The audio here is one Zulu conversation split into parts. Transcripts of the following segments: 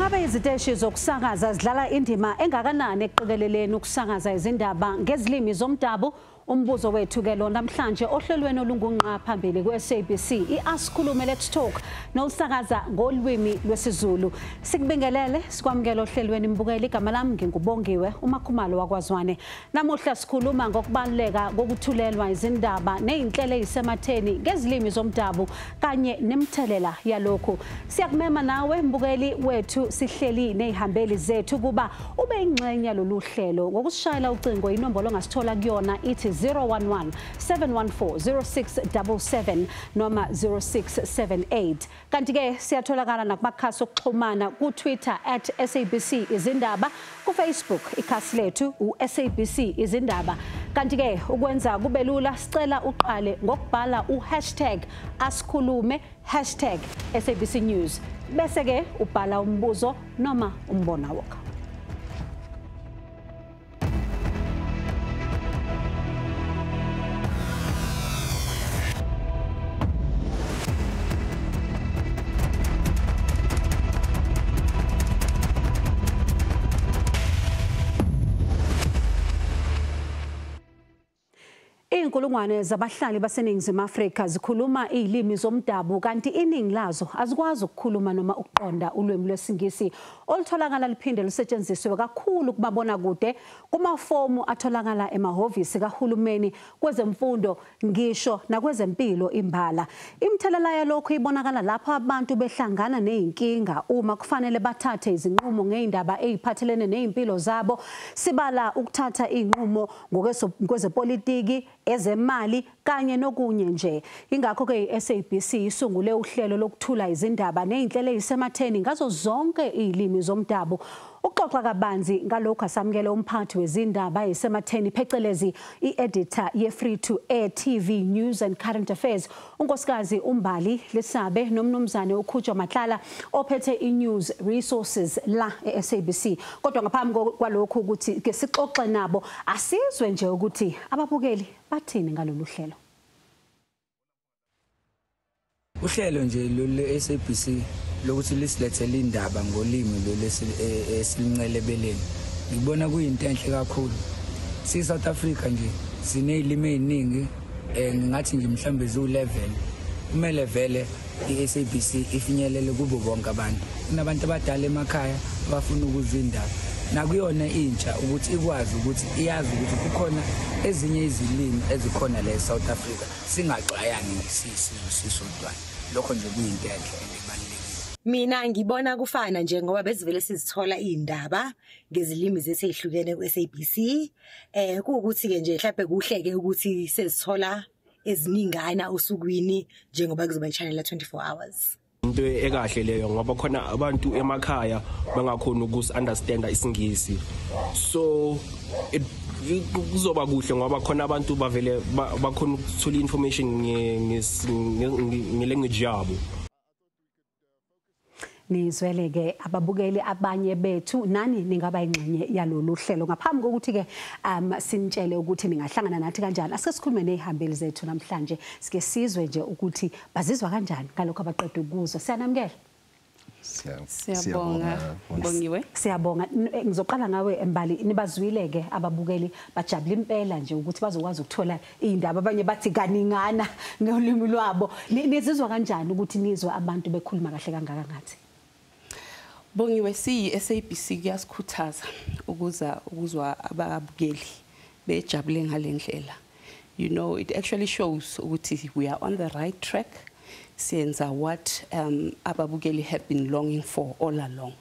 Ingabe iziteshi zokusakaza zidlala indima engakanani ekuqikeleleni ukusakaza izindaba ngezilimi zomdabu? Umbuzo wethu ke lo namhlanje ohlelweni olungunqa phambili ku-SABC i-Asikhulume Let's Talk nolusakaza ngolwimi lwesiZulu. Sikubingelele, sikwamukele ohlelweni mbukeli. Igama lami nginguBongiwe uMakhumalo wakwaZwane. Namuhla sikhuluma ngokubaluleka kokuthulelwa izindaba nezinhlelo ezisematheni ngezilimi zomdabu kanye nemithelela yalokhu. Siyakumema nawe mbukeli wethu, sihleli nezihambeli zethu kuba ube ingxenye lolu hlelo ngokusishayela ucingo. Inombolo ongasithola kuyona ithi 011 714 0677 noma 0678. Kanti ke siyatholakala nakumakhasi okuxhumana ku-Twitter @SABC Izindaba, ku-Facebook ikhasi lethu u-SABC Izindaba. Kanti ke ukwenza kube lula sicela uqale ngokubhala u#Asikhulume #SABC News, bese ke ubhala umbuzo noma umbono wakho. Inkulungwane zabahlali baseNingizimu Afrika zikhuluma izilimi zomdabu, kanti iningi lazo azikwazi ukukhuluma noma ukuqonda ulwimi lwesiNgisi olutholakala liphinde lusetshenziswe kakhulu kumabonakude, kumafomu atholakala emahhovisi kahulumeni, kwezemfundo, ngisho nakwezempilo imbala. Imithelela yalokhu ibonakala lapho abantu behlangana nezinkinga uma kufanele bathathe izinqumo ngezindaba eziphathelene nezimpilo zabo. Sibala ukuthatha izinqumo ngokwezepolitiki, ezemali kanye nokunye nje. Ingakho ke iSABC isungule uhlelo lokuthula izindaba nezinhlelo ezisematheni ngazo zonke izilimi zomdabu. Ukuxoxa kabanzi ngalokhu asamukele umphathi wezindaba ezisematheni, phecelezi i-editor ye-Free to Air TV News and Current Affairs, unkosikazi uMbali Lisabe, nomnumzane uKhutjo Matlala ophethe i-News Resources la e-SABC. Kodwa ngaphambi kwalokhu ukuthi ke sixoxe nabo, asizwe nje ukuthi ababukeli bathini ngalolu hlelo. Uhlelo nje lolu SABC lokuthi lisilethele indaba ngolimi lolu esilincelebeleni, ngibona kuyinto enhle kakhulu. Si South Africa nje sinezilimi eziningi, ngingathi nje mhlambe ziwu11. Kumele vele iSABC ifinyelele kubo bonke abantu. Kunabantu abadala emakhaya abafuna ukuzwa indaba, nakuyona intsha ukuthi ikwazi ukuthi iyazi ukuthi kukhona ezinye izilimi ezikhona la eSouth Africa, singaxwayani sisodwana. Lokho nje kuyinto enhle ebalulekile. Mina ngibona kufana nje ngoba bezivele sizithola izindaba ngezilimi zethu ezihlukene ku-SABC. Kuwukuthi ke nje mhlawumbe kuhleke ukuthi sezithola eziningana osukwini njengoba kuzoba i-channel 24 hours. Into ekahle leyo ngoba khona abantu emakhaya bangakhona ukusi-understanda isiNgisi, so kuzoba kuhle ngoba khona abantu bavele bakhona ukuthola information nge-language yabo. Nizwele ke ababukeli abanye bethu, nani ningaba ingxenye yalolu hlelo. Ngaphambi kokuthi ke sinitshele ukuthi ningahlangana nathi kanjani, asike sikhulume nezihambeli zethu namhlanje, sike sizwe nje ukuthi bazizwa kanjani ngalokho abaqeda ukuzwa. Siyanamukela. Siyabonga Bongiwe. Siyabonga. Ngizoqala ngawe Mbali, nibazwile ke ababukeli bajabula impela nje ukuthi bazokwazi ukuthola izindaba, abanye bathi kaningana ngolimi lwabo. Nizizwa kanjani ukuthi nizwe abantu bekhuluma kahle kangaka ngathi? Bongiwe, siyi-SABC kuyasikhuthaza ukuza ukuzwa ababukeli bejabule ngale ndlela. You know, it actually shows ukuthi we are on the right track. Siyenza what ababukeli have been longing for all along.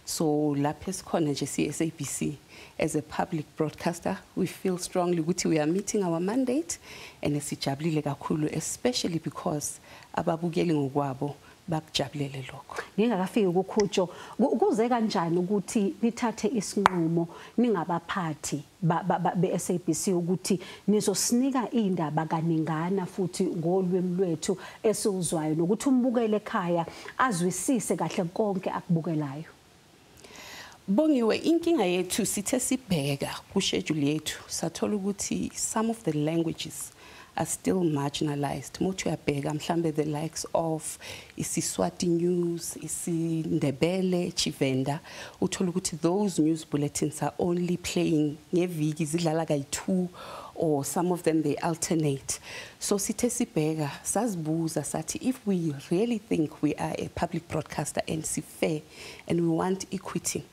So lapho esikhona nje siyi-SABC as a public broadcaster, we feel strongly ukuthi we are meeting our mandate, and sijabulile kakhulu, especially because ababukeli ngokwabo bakujabulele lokho. Ngingakafiki kuKhutjo, kuze kanjani ukuthi nithathe isinqumo ningabaphathi be-SABC ukuthi nizosinika indaba kaningana futhi ngolwimi lwethu esiwuzwayo, nokuthi umbukele ekhaya azwisise kahle konke akubukelayo? Bongiwe, inkinga yethu sithe sibheka ku-schedule yethu sathola ukuthi some of the languages are still marginalized. Muthi uyabheka mhlambe the likes of isiSwati news, isiNdebele, Tshivenda, uthola ukuthi those news bulletins are only playing ngeviki, zidlala kayi-2 or some of them they alternate. So sithe sibheka sazibuza sathi, if we really think we are a public broadcaster and si fair and we want equity,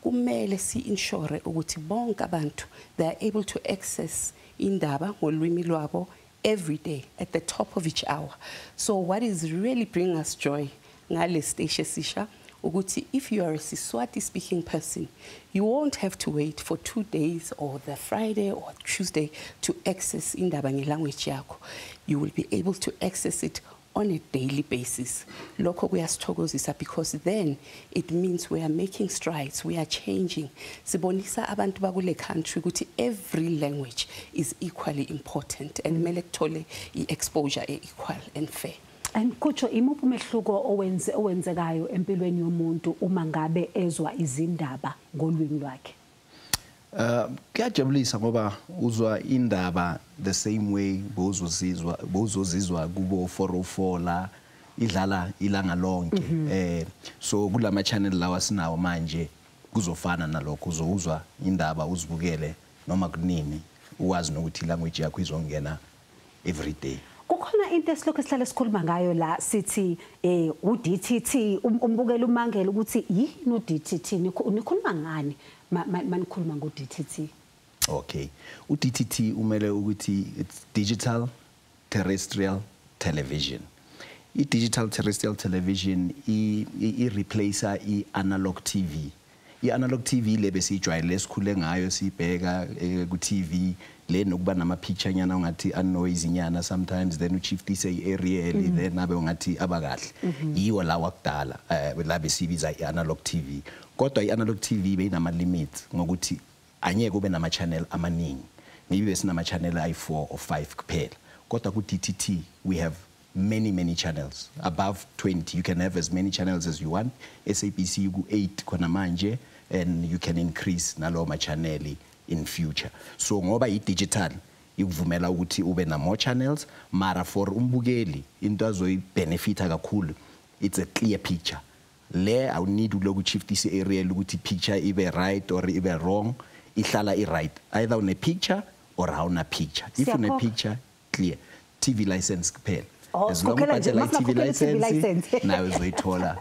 kumele si-ensure ukuthi bonke abantu they are able to access indaba ngolwimi lwabo every day at the top of each hour. So what is really bringing us joy ngale station esisha ukuthi if you are a Siswati speaking person, you won't have to wait for 2 days or the Friday or Tuesday to access indaba ngelanguage yakho. You will be able to access it on a daily basis. Lokho kuyasithokozisa because then it means we are making strides, we are changing. Sibonisa abantu bakule country ukuthi every language is equally important and kumele kuthole i-exposure e-equal and fair. And Khutjo, imuphi umehluko owenzekayo empilweni yomuntu uma ngabe ezwa izindaba ngolwimi lwakhe? Kuyajabulisa ngoba uzwa indaba the same way bozozizwa kubo 404 la idlala ilanga lonke. So kulama channel lawa sinawo manje kuzofana nalokho, uzozwa indaba uzibukele noma kunini, uwazi nokuthi language yakho izongena every day. Kukhona into esilokhu esihlale sikhuluma ngayo la, sithi u-DTT, umbukela umangela ukuthi yini u-DTT, nikhuluma ngani manikhuluma ngo-DTT? Okay, u-DTT umele ukuthi it's digital terrestrial television. I-digital terrestrial television i-replacer i-analog TV. I-analog TV le besiyijwayele esikhule ngayo, siyibheka ku-TV le nokuba nama-picture nyana ungathi anoise nyana sometimes, then ushiftise i-aerial, then abe ungathi abakahle. Yiwo lawa kudala la besibiza i-analog TV. Kodwa i-analog TV beyinama-limits ngokuthi angeke ube nama-channel amaningi, maybe besinama-channel ayi-4 or 5 kuphela. Kodwa ku-DTT we have many, many channels, above 20. You can have as many channels as you want. SABC ku-8 khona manje, and you can increase nalowo ma-channel in future. So ngoba i-digital ikuvumela ukuthi ube na more channels, mara for umbukeli into azoyibenefita kakhulu, it's a clear picture. Le awuneed uloku shiftise aerial ukuthi picture ibe right or ibe wrong, ihlala i-right. Either une picture or awuna picture. If une picture, clear. TV license kuphela. As long as ubhadela i-TV license, nawe uzoyithola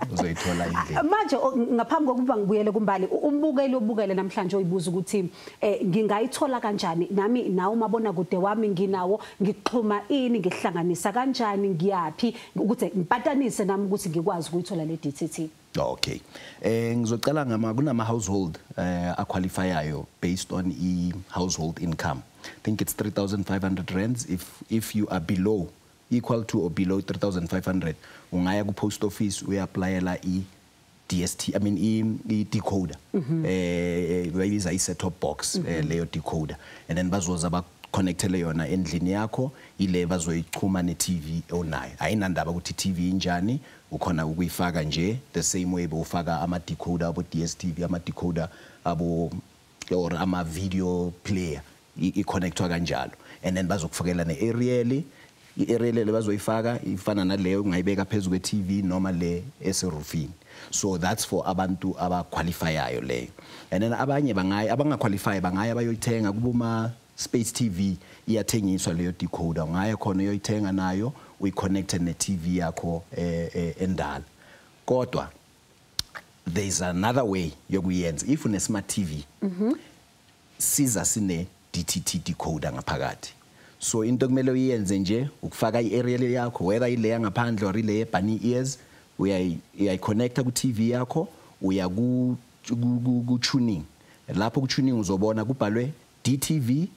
indlela. Manje ngaphambi kokuba ngibuyele kuMbali, umbukeli obukele namhlanje oyibuza ukuthi ngingayithola kanjani nami nawo mabonakude wami nginawo, ngixhuma ini, ngihlanganisa kanjani, ngiyaphi ukuthi ngipatanise nami ukuthi ngikwazi ukuyithola le DTT? Okay. Ngizocala ngama kunama household aqualifyayo based on i household income. I think it's 3,500 rands. If you are below, equal to or below 3,500, ungaya ku post office uyapplyela i DST, I mean i decoder. Bayibiza i set top box, leyo decoder. And then bazoza ba connectele yona endlini yakho, ile bazoyichuma ne TV onayo. Ayinandaba ukuthi TV injani, ukhona ukuyifaka nje the same way bowufaka ama decoder abo DStv, ama decoder abo or ama video player, i-connectwa kanjalo. And then bazokufakela ne aerial, i-aerial le bazoyifaka ifana naleyo ungayibeka phezulu kwe-TV noma le eserufini. So that's for abantu abaqualifyayo leyo. And then abanye bangaya abangaqualify bangaya bayoyithenga kuboma Space TV, iyathengiswa leyo decoder, ungaya khona uyoyithenga nayo uyiconnecte ne-TV yakho endala. Kodwa there's another way yokuyenza. If une smart TV, siza sine DTT decoder ngaphakathi. So into kumele uyenze nje ukufaka i-aerial yakho, whether ile ngaphandle or ile bunny ears, uyayiconnecta ku TV yakho, uya ku tuning. Lapho ku tuning uzobona kubhalwe DTV,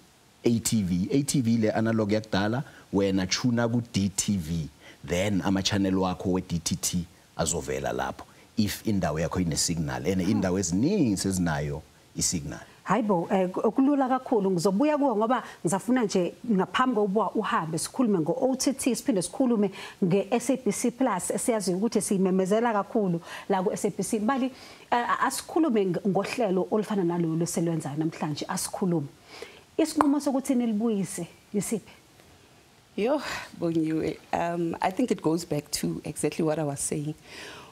ATV. ATV le analog yakudala, wena tuna ku DTV, then ama channel wakho we DTT azovela lapho if indawo yakho ine signal, and indawo eziningi sezinayo i-signal. Hayibo, kulula kakhulu. Ngizobuya kuwe ngoba ngizafuna nje ngaphambi kokuba uhambe sikhulume ngo-OTT, siphinde sikhulume nge-SABC Plus esiyaziyo ukuthi siyimemezela kakhulu la ku-SABC. Mbali, asikhulume ngohlelo olufana nalolu eselwenzayo namhlanje, asikhulume. Isinqumo sokuthi nilibuyise yisiphi? Yo, Bongiwe, I think it goes back to exactly what I was saying.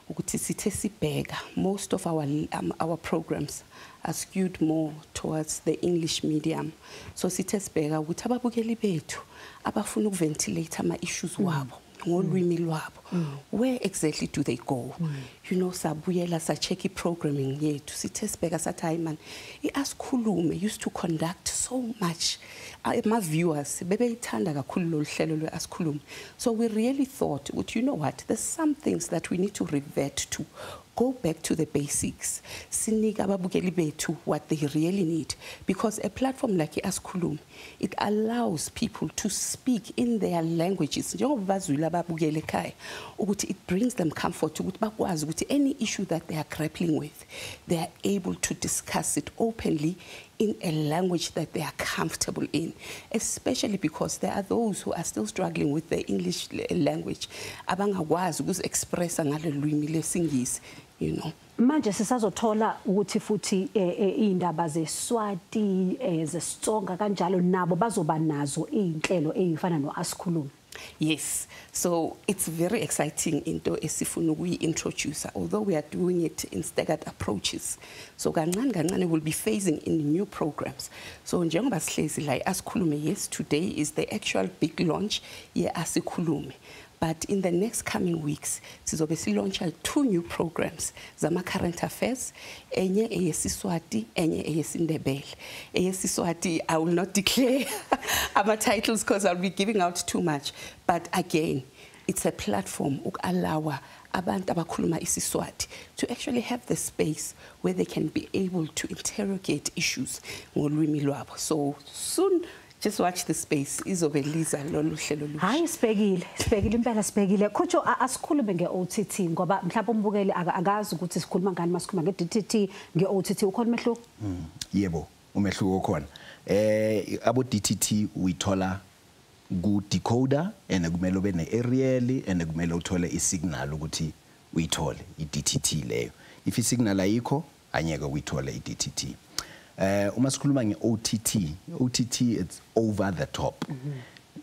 Ukuthi sithe sibheka, most of our programs are skewed more towards the English medium. So sithe sibheka ukuthi ababukeli bethu abafuna ukuventilate ama-issues wabo ngolwimi lwabo, where exactly do they go? Sabuyela sa-check i-programming yethu, sithe sibheka sathi, hayi man, i-Asikhulume used to conduct so much, ama-viewers bebeyithanda kakhulu lolu hlelo lwe-Asikhulume. So we really thought ukuthi, you know what, there's some things that we need to revert to, go back to the basics, sinike ababukeli bethu what they really need, because a platform like i-Asikhulume, it allows people to speak in their languages, njengoba bazwile ababukeli ekhaya ukuthi it brings them comfort ukuthi bakwazi ukuthi any issue that they are grappling with, they are able to discuss it openly in a language that they are comfortable in, especially because there are those who are still struggling with the English language, abangakwazi ukuzi-expressa ngale lwimi lesingisi. Manje sisazothola ukuthi futhi indaba zeSwati, zeSitsonga kanjalo, nabo bazoba nazo izinhlelo ezifana noAsikhulume? Yes, so it's very exciting into esifuna ukuyi-introduce, although we are doing it in staggered approaches. So kancane kancane we'll be phasing in new programs. So njengoba sihlezi la, Asikhulume, yes, today is the actual big launch ye-Asikhulume. But in the next coming weeks, sizobe silauncha two new programs zama current affairs, enye eyesiSwati, enye eyesiNdebele. EyesiSwati, I will not declare our titles because I'll be giving out too much. But again, it's a platform uku-allowa abantu abakhuluma isiSwati to actually have the space where they can be able to interrogate issues ngolwimi lwabo. So soon, just watch the space, izobe liza lolu hlelo lusha. Hayi, sibhekile, sibhekile impela, sibhekile. Khutho, asikhulume nge-OTT, ngoba mhlawumbe umbukeli akazi ukuthi sikhuluma ngani masikhuluma nge-DTT, nge-OTT, ukhona umehluko? Yebo, umehluko ukhona. Abo DTT uyithola ku decoder, and kumele ube ne-aerial, and kumele uthole isignal ukuthi uyithole i-DTT leyo. If isignal ayikho, anyeke uyithole i-DTT. Uma sikhuluma nge-OTT, OTT, it's over the top.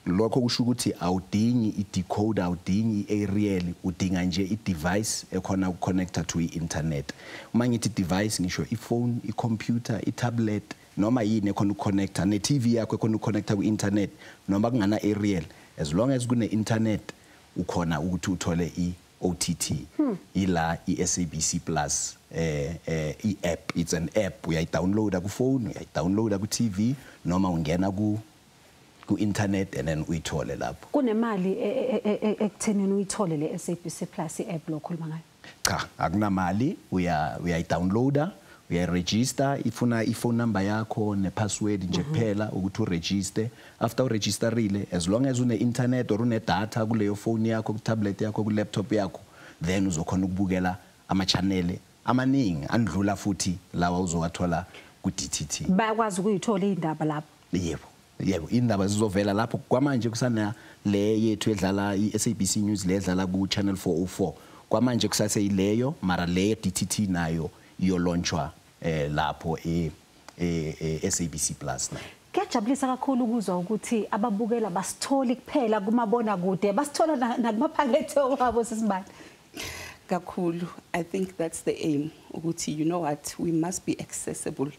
Lokho kusho ukuthi awudingi i-decoder, awudingi i-aerial, udinga nje i-device ekhona ukuconnecta to i-internet. Uma ngithi device, ngisho i-phone, i-computer, i-tablet, noma yini ekhona ukuconnecta, ne-TV yakho ekhona ukuconnecta ku-internet, noma kungana aerial, as long as kune-internet, ukhona ukuthi uthole i-OTT. Ila i-SABC Plus i-app, it's an app, uyayidownloada ku-phone, uyayidownloada ku-TV, noma ungena ku-internet and then uyithole lapho. Kunemali ekuthenini uyithole le SABC Plus i-app lo khuluma ngayo? Cha, akunamali, uyayidownloada, uyayiregister, ifuna i-phone number yakho ne-password nje kuphela ukuthi uregister. After uregisterile, as long as une-internet or une-data kuleyo phone yakho, ku-tablet yakho, ku-laptop yakho, then uzokhona ukubukela ama-channel amaningi andlula futhi lawa uzowathola ku-DTT. Bayakwazi ukuyithola iy'ndaba lapho? Yebo, indaba zizovela lapho. Kwamanje kusana le yethu edlala i-SABC News, le edlala ku-channel 404. Kwamanje kusaseyileyo, mara le DTT nayo iyolaunchwa lapho e SABC Plus na. Kuyajabulisa kakhulu ukuzwa ukuthi ababukela basitholi kuphela kumabonakude, basithola nakumaphakethe wabo, sisibani. Kakhulu, I think that's the aim ukuthi, you know what, we must be accessible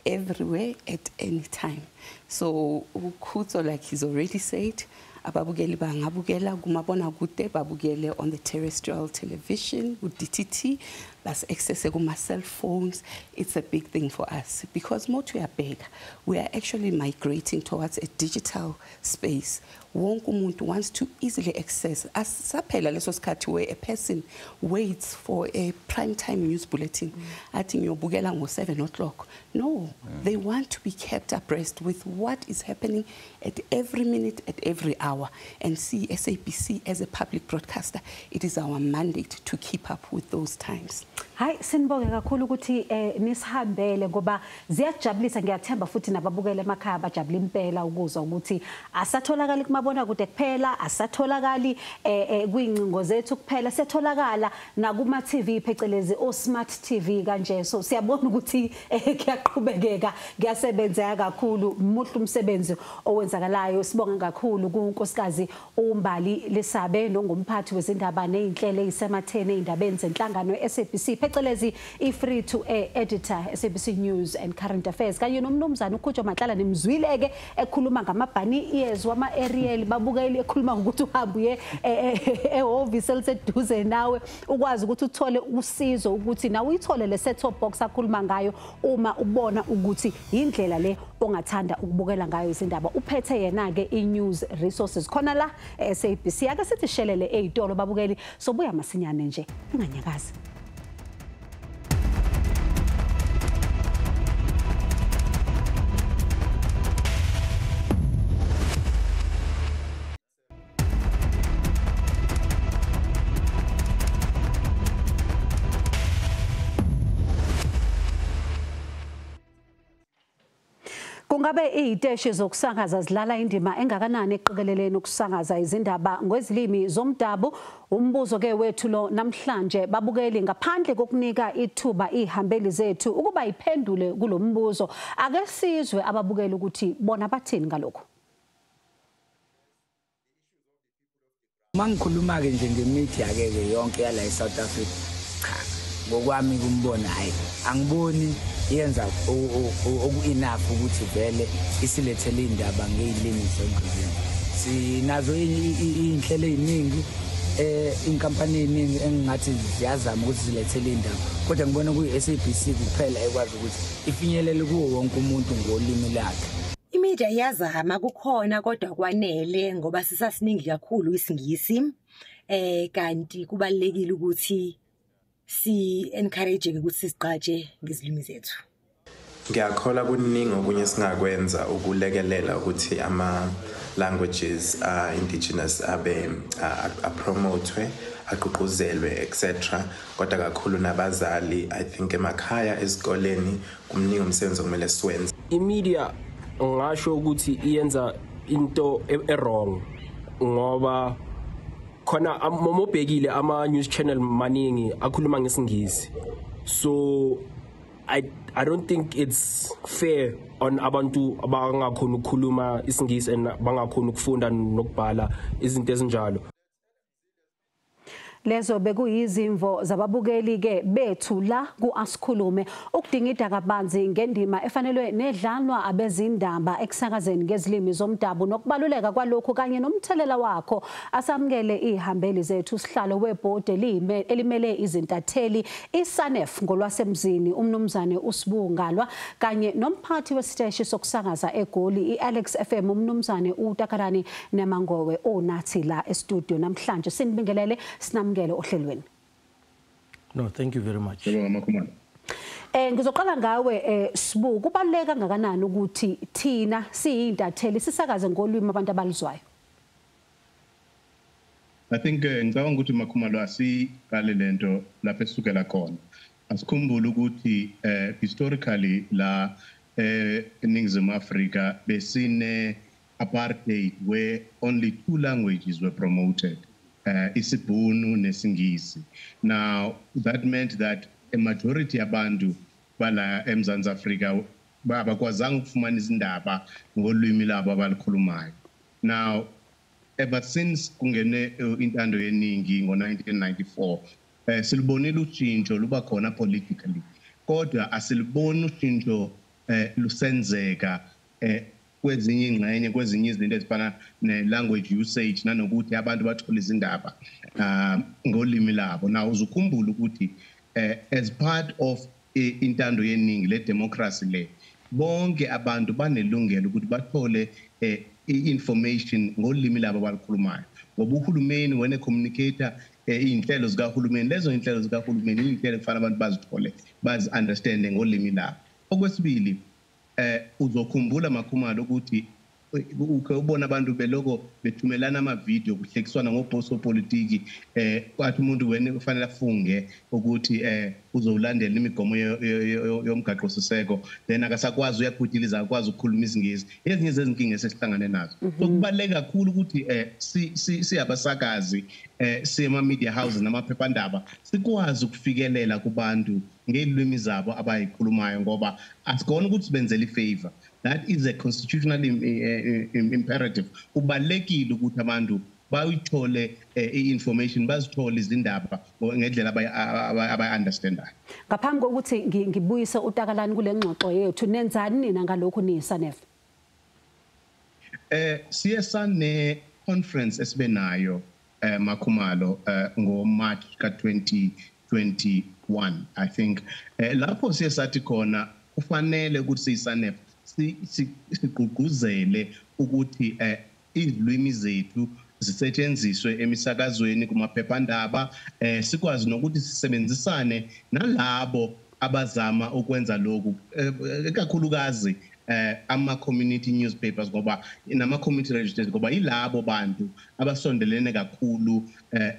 everywhere at any time. So uKhutso, like he's already said, ababukeli bangabukela kumabonakude, babukele on the terrestrial television ku-DTT, basi-accesse kuma-cell phones. It's a big thing for us because more uyabheka, we are actually migrating towards a digital space. Wonke umuntu wants to easily access. Asaphela leso sikhathi where a person waits for a prime time news bulletin, athi ngiyobukela ngo-7 o'clock. No, they want to be kept abreast with what is happening at every minute, at every hour. And see, SABC as a public broadcaster, it is our mandate to keep up with those times. Hayi, sinibonge kakhulu ukuthi nisihambele ngoba ziyajabulisa. Ngiyathemba futhi nababukele emakhaya bajabula impela ukuzwa ukuthi asatholakali kumabona kude kuphela, asatholakali kwingcingo zethu kuphela, setholakala nakuma TV phecelezi o smart TV kanje. So siyabona ukuthi kuyaqhubekeka, kuyasebenzeka kakhulu, muhle umsebenzi owenzakalayo. Sibonge kakhulu kuNkosikazi uMbali Lisabe nongumphathi wezindaba nezinhlelo ezisematheni ezindabeni zenhlangano SABC phecelezi i-free to air editor SABC News and Current Affairs, kanye nomnumzana uKhutjo Matlala. Nimzwileke ekhuluma ngamabhani ears wama-aerial, babukeli, ekhuluma ngokuthi uhambe uye ehhovisi eliseduze nawe ukwazi ukuthi uthole usizo, ukuthi nawe uyithole le set top box akhuluma ngayo uma ubona ukuthi indlela le ongathanda ukubukela ngayo izindaba. Uphethe yena-ke i-news resources khona la e-SABC. Ake sithi shelele ey'tolo babukeli, sobuya masinyane nje, inganyakazi. Kungabe iy'teshi zokusakaza zidlala indima engakanani ekuqikeleleni ukusakaza izindaba ngezilimi zomdabu? Umbuzo-ke wethu lo namhlanje babukeli. Ngaphandle kokunika ithuba iy'hambeli zethu ukuba iphendule kulo mbuzo, ake sizwe ababukeli ukuthi bona bathini ngalokhu. Uma ngikhuluma-ke nje nge-media-ke ke yonke yala e-South Africa, cha, ngokwami kumbona hayi, angiboni yenza oku-enough ukuthi vele isilethele iy'ndaba ngey'limi zonke. Sinazo iy'nhlelo ey'ningi, inkampani ey'ningi engingathi ziyazama ukuthi zilethele iy'ndaba, kodwa ngibona kuyi-SABC kuphela ekwazi ukuthi ifinyelele kuwo wonke umuntu ngolimi lakhe. I-media iyazama, kukhona, kodwa kwanele ngoba sisasiningi kakhulu isiNgisi, kanti kubalulekile ukuthi si encourage ukuthi siziqatshe ngezilimi zethu. Ngiyakholwa kuningi okunye singakwenza ukulekelela ukuthi ama languages indigenous abe apromotwe, agqugquzelwe, etc. Kodwa kakhulu nabazali, I think, emakhaya, ezikoleni, kumningi umsebenzi okumele siwenze. I-media ngisho ukuthi iyenza into e-wrong ngoba khona mobhekile ama news channel maningi akhuluma ngesiNgisi, so I don't think it's fair on abantu abangakhona ukukhuluma isiNgisi and bangakhona ukufunda nokubhala izinto ezinjalo. Lezo bekuyizimvo zababukeli-ke bethu la ku-Asikhulume, ukudingida kabanzi ngendima efanelwe nedlalwa abezindaba ekusakazeni ngezilimi zomdabu nokubaluleka kwalokhu kanye nomthelela wakho. Asamukele iy'hambeli zethu, usihlalo webhodi elimele izintatheli iSANEF ngolwasemzini umnumzane uSibu Ngalwa, kanye nomphathi wesiteshi sokusakaza eGoli i-Alex FM umnumzane uTakalani Nemangowe onathi la e-studio namhlanje. Sinibingelele, sinamukele ohlelweni. No, thank you very much. Ngizoqala ngawe Sibu, kubaluleke kangakanani ukuthi thina siyintatheli sisakaze ngolwimi abantu abalizwayo? I think ngicabanga ukuthi, Makhumalo, asiqale lento lapho esukela khona. Asikhumbule ukuthi historically la eNingizimu Afrika besine apartheid where only two languages were promoted, isiBhunu nesiNgisi. Now that meant that a majority abantu bala eMzantsi Afrika abakwazanga ukufumana izindaba ngolwimi labo abalikhulumayo. Now ever since kungene intando yeningi ngo-1994, silibonile ushintsho luba khona politically, kodwa asiliboni ushintsho lusenzeka kwezinye ingxenye, kwezinye izinto ezifana ne-language usage nanokuthi abantu bathole izindaba ngolimi labo. Now uzukhumbula ukuthi as part of intando yeningi, le democracy le, bonke abantu banelungelo ukuthi bathole i-information ngolimi labo abalikhulumayo, ngoba uhulumeni wena communicator iy'nhlelo zikahulumeni, lezo iy'nhlelo zikahulumeni iy'nhlelo kufanele abantu bazithole, bazi-understande ngolimi labo. Okwesibili, uzokhumbula, Makhumalo, ukuthi uke ubona abantu beloko bethumelana amavidiyo kuhlekiswana ngobhosopolitiki, kwathi umuntu wena kufanele afunge ukuthi uzowulandela imigomo yomgaqo siseko, then akasakwazi uyakudiliza akwazi ukukhuluma isiNgisi. Ezinye zezinkinga esihlangane nazo. So kubaluleke kakhulu ukuthi siyabasakazi, siyema media houses namaphephandaba sikwazi ukufikelela kubantu ngelimi zabo abayikhulumayo, ngoba asikona ukuthi sibenzele ifavor. That is a constitutional imperative. Kubalulekile ukuthi abantu bayithole i-information, bazithole izindaba ngendlela abayi-understandayo. Ngaphambi kokuthi ngibuyise uTakalani kule ngxoxo yethu, nenzani nina ngalokhu niyiSANEF? Siye sane conference esibe nayo Makhumalo ngo-March ka-2021, I think. Lapho siye sathi khona kufanele ukuthi siyiSANEF sigqugquzele ukuthi izilwimi zethu zisetshenziswe emisakazweni, kumaphephandaba, sikwazi nokuthi sisebenzisane nalabo abazama ukwenza lokhu, ikakhulukazi ama community newspapers ngoba nama community radio stations, ngoba yilabo bantu abasondelene kakhulu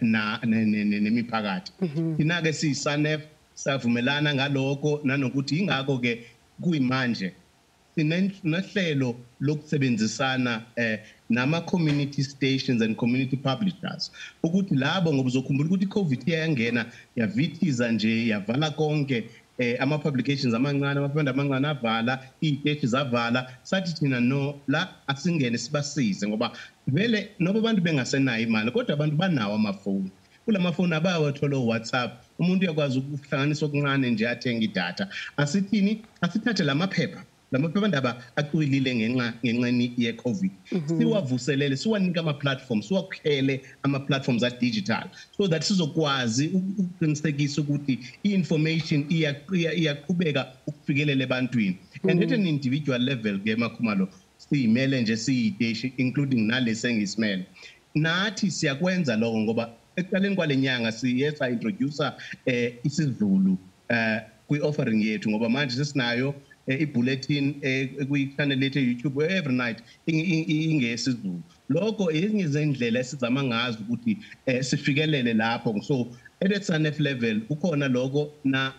na nemiphakathi. Thina ke siyiSANEF savumelana ngalokho, nanokuthi ingakho ke kuyimanje sinohlelo lokusebenzisana nama community stations and community publishers, ukuthi labo, ngoba uzokhumbula ukuthi iCovid iyangena yavithiza nje yavala konke, ama publications amancane, amaphephandaba amancane avala, iy'teshi zavala. Sathi thina no, la asingene sibasize, ngoba vele noba abantu bengasenayo imali, kodwa abantu banawo amafoni. Kulamafoni abayawathola o-WhatsApp, umuntu uyakwazi ukuhlanganisa okuncane nje athenge idatha. Asithini, asithathe lamaphepha, lamaphephandaba acwilile ngenxeni ye-COVID, siwavuselele, siwanike ama-platforms, siwakhele ama-platforms a-digital, so that sizokwazi ukuqinisekisa ukuthi i-information iyaqhubeka ukufikelela ebantwini. And at an individual level ke Makhumalo, siyimele nje siyiteshi, including nalesi engisimele, nathi siyakwenza lokho, ngoba ekuqaleni kwale nyanga siye sa-introduce isiZulu kwi-offering yethu, ngoba manje sesinayo i-bulletin kwi-channel yethu e-YouTube every night ingesiZulu. Lokho ezinye zendlela esizama ngazo ukuthi sifikelele lapho. So at SANEF level kukhona lokho, na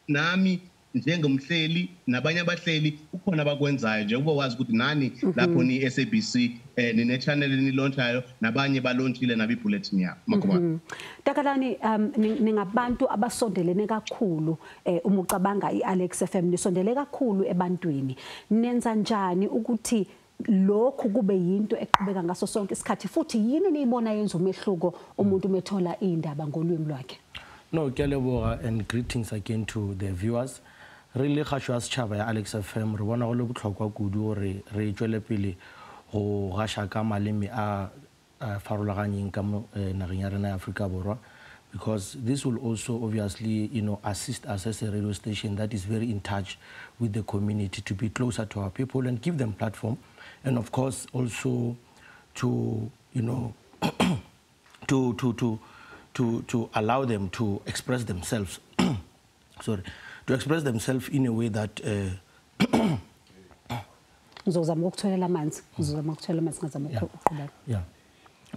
nami njengomhleli nabanye abahleli kukhona abakwenzayo, njengoba wazi ukuthi nani lapho ni SABC nine channel enilaunchayo, nabanye balaunchile nabo ibulletin yabo. Makhumalo. Takalani, ningabantu abasondelene kakhulu, uma ucabanga iAlex FM nisondele kakhulu ebantwini. Nenza njani ukuthi lokhu kube yinto eqhubeka ngaso sonke isikhathi, futhi yini niyibona yenza umehluko umuntu methola indaba ngolwimi lwakhe? No, ke a leboga, and greetings again to the viewers. Re le kgašo ya setšhaba ya Alex FM re bona go le bohlokwa kudu gore re tšwele pele go gaša ka maleme a farologanyeng ka mo nageng ya rena ya Afrika Borwa, because this will also obviously, you know, assist us as a radio station that is very in touch with the community to be closer to our people and give them platform, and of course also to, you know, to allow them to express themselves. Sorry, to express themselves in a way that ngizozama ukutholela amanzi, ngizozama ukutholela amanzi, ngazama ukuqhubeka. Yeah.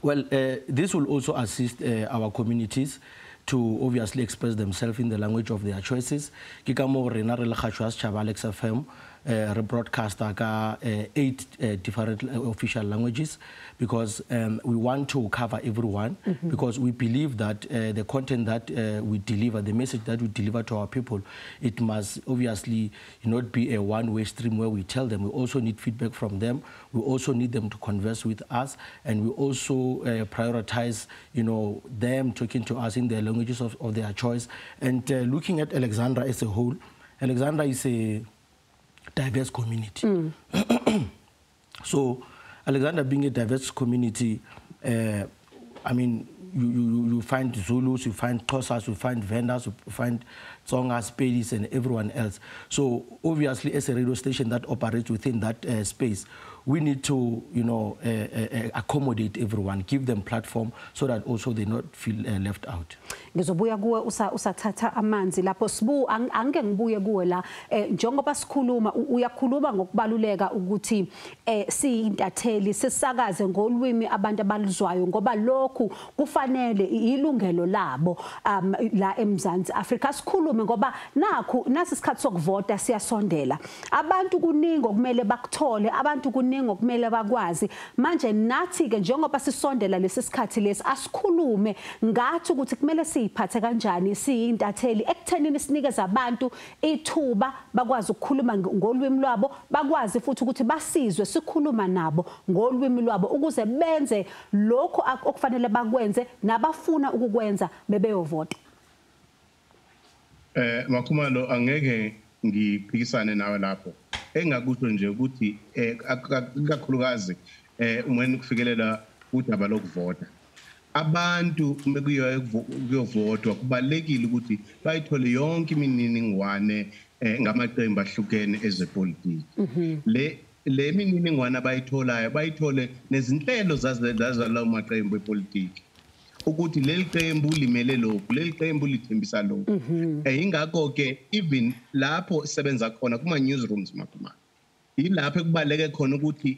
Well, this will also assist our communities to obviously express themselves in the language of their choices. Ke ka moo rena re le kgašo ya setšhaba Alex FM re broadcaster ka 8 different official languages, because we want to cover everyone, because we believe that the content that we deliver, the message that we deliver to our people, it must obviously not be a one-way stream where we tell them. We also need feedback from them. We also need them to converse with us, and we also prioritize, you know, them talking to us in their languages of their choice. And looking at Alexandra as a whole, Alexandra is a diverse community. So Alexandra being a diverse community, I mean, you find Zulus, you find Xhosas, you find Vendas, you find Tsongas, Pedis, and everyone else. So obviously, as a radio station that operates within that space, We need to, you know, accommodate everyone, give them platform so that also they not feel left out. Ngizobuya kuwe usathatha amanzi lapho Sibu, angeke ngibuye kuwe la, njengoba sikhuluma uyakhuluma ngokubaluleka ukuthi siyintatheli sisakaze ngolwimi abantu abaluzwayo, ngoba lokhu kufanele ilungelo labo la eMzansi Afrika. Sikhulume ngoba nakhu nasi isikhathi sokuvota siyasondela, abantu kuningi okumele bakuthole, abantu kuningi okumele bakwazi. Manje nathi ke njengoba sisondela lesi sikhathi lesi, asikhulume ngathi ukuthi kumele siyiphathe kanjani siyintatheli ekuthenini sinikeze abantu ithuba bakwazi ukukhuluma ngolwimi lwabo, bakwazi futhi ukuthi basizwe sikhuluma nabo ngolwimi lwabo, ukuze benze lokho okufanele bakwenze nabafuna ukukwenza bebeyovota. Makhumalo, angeke ngiphikisane nawe lapho. Engakusho nje ukuthi ikakhulukazi uma kufikelela udaba lokuvota, abantu uma kuyovotwa kubalekile ukuthi bayithole yonke imininingwane ngamaqembu ahlukene ezepolitiki. Le mininingwane abayitholayo bayithole nezinhlelo zalawo maqembu epolitiki, ukuthi leli qembu limele lokhu, leli qembu lithembisa lokhu. Ingakho ke even lapho sebenza khona kuma newsrooms, Makhumalo, yilapho ekubaleke khona ukuthi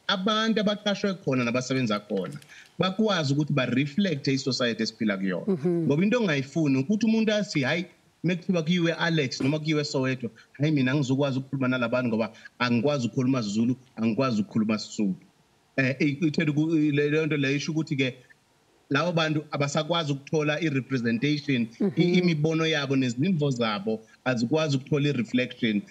abantu abaqashwe khona nabasebenza khona bakwazi ukuthi ba reflect i-society esiphila kuyona. Ngoba into ongayifuni ukuthi umuntu athi hayi mekuthiwa kuyiwe Alex noma kuyiwe Soweto, hayi mina angizokwazi ukukhuluma nalabantu ngoba angikwazi ukukhuluma isiZulu, angikwazi ukukhuluma isiSuthu. Ithela leyo nto leyo isho ukuthi ke labo bantu abasakwazi ukuthola i-representation, imibono yabo nezimvo zabo azikwazi ukuthola i-reflection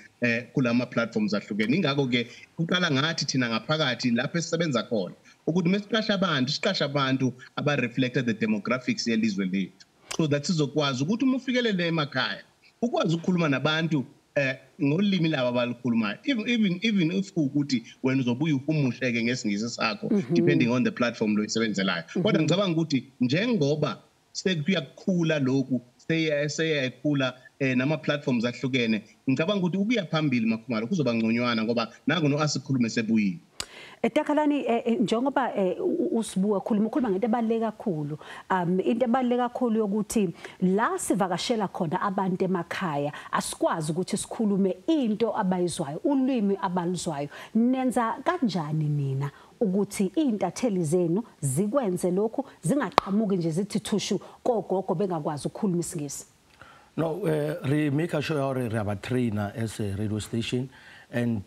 kulama platforms ahlukene. Ingakho ke kuqala ngathi thina ngaphakathi lapho esisebenza khona ukuthi mesiqasha abantu, siqasha abantu aba-reflected the demographics yelizwe lethu, so that sizokwazi ukuthi uma ufikelele emakhaya ukwazi ukukhuluma nabantu ngolimi labo abalukhulumayo, even if ukuthi wena uzobuya uhumusheke ngesingisi sakho, depending on the platform loyisebenzelayo. Kodwa ngicabanga ukuthi njengoba sekuyakhula lokhu, seyakhula nama platforms ahlukene, ngicabanga ukuthi ukuya phambili Makhumalo kuzoba ngconywana, ngoba nangu no asikhulume sebuyile. Takalani, njengoba uSibu ukhuluma ngento ebaluleke kakhulu, into ebaluleke kakhulu yokuthi la sivakashela khona abantu emakhaya asikwazi ukuthi sikhulume into abayizwayo, ulwimi abaluzwayo. Nenza kanjani nina ukuthi iy'ntatheli zenu zikwenze lokhu, zingaqhamuki nje zithi thushu kogogo bengakwazi ukukhuluma isiNgisi? No, we make sure we have a trainer as a radio station. And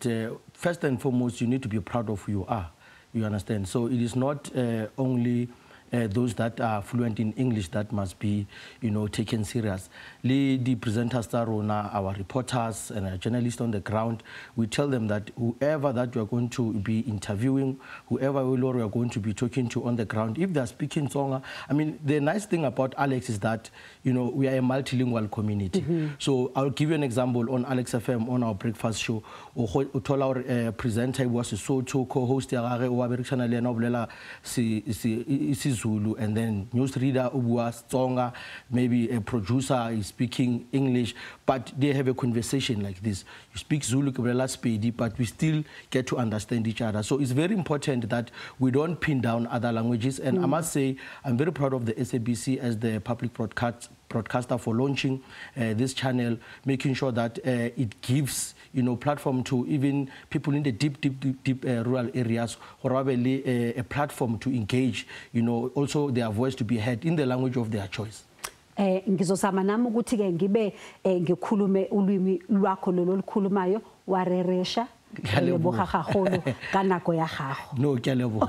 first and foremost, you need to be proud of who you are. You understand? So it is not only those that are fluent in English that must be, you know, taken serious. The presenters, our reporters and our journalists on the ground, we tell them that whoever that you are going to be interviewing, whoever we are going to be talking to on the ground, if they are speaking Tsonga, I mean, the nice thing about Alex is that, you know, we are a multilingual community. So I'll give you an example on Alex FM, on our breakfast show, our presenter was Sotho, co-host, Zulu, and then newsreader ubua Tsonga, maybe a producer is speaking English, but they have a conversation like this. You speak Zulu, Sepedi, but we still get to understand each other. So it's very important that we don't pin down other languages. And I must say, I'm very proud of the SABC as the public broadcaster for launching this channel, making sure that it gives, you know, platform to even people in the deep, deep, deep, deep rural areas, or a platform to engage, you know, also their voice to be heard in the language of their choice. Ngizozama nami ukuthi ke ngibe ngikhulume ulwimi lwakho lolo olukhulumayo, wareresha. Leboga gagolo ka nako ya gago. No, ke a leboga.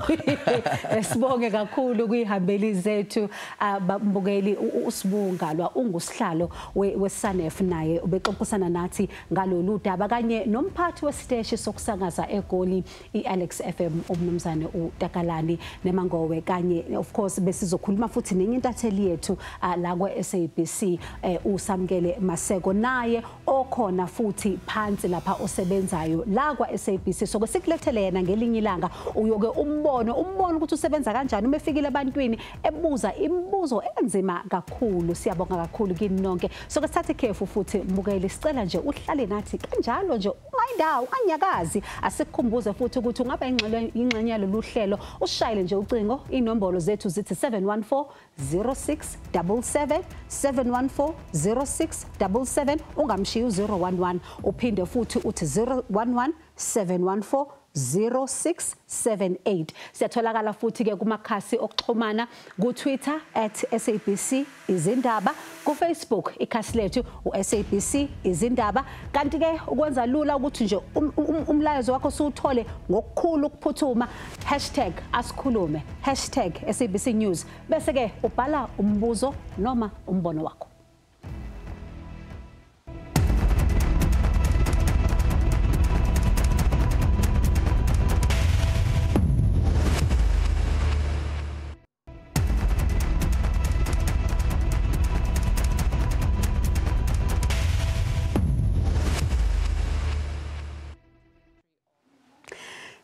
Sibonge kakhulu kwihambeli zethu bambukeli. uSibu Ngalwa ungusihlalo weSANEF, naye ubexoxisana nathi ngalolu daba, kanye nomphathi wesiteshi sokusakaza eGoli iAlex FM umnumzane uTakalani Nemangowe, kanye of course besizokhuluma futhi nenye intatheli yethu la kwa-SABC uSamkele Maseko, naye okhona futhi phansi lapha osebenzayo la kwa-SABC. So sikulethele yena ngelinye ilanga, uyoke umbono ukuthi usebenza kanjani uma efikile ebantwini ebuza imibuzo enzima kakhulu. Siyabonga kakhulu kini nonke. So ke sithathe ikhefu futhi mbukeli, sicela nje uhlale nathi kanjalo nje. Ungayindawo, unganyakazi. Asikukhumbuze futhi ukuthi ungaba ingxenye yalolu hlelo, usishayele nje ucingo. Inombolo zethu zithi 714 0677, 714 0677, ungamshiyi u011, uphinde futhi uthi 011 714 0678. Siyatholakala futhi ke kumakhasi okuxhumana ku Twitter @SABC Izindaba, ku Facebook ikhasi lethu uSABC Izindaba. Kanti ke ukwenza lula ukuthi nje umlayezo wakho siwuthole ngokukhulu ukuphuthuma, #asikhulume, #SABC News, bese ke ubhala umbuzo noma umbono wakho.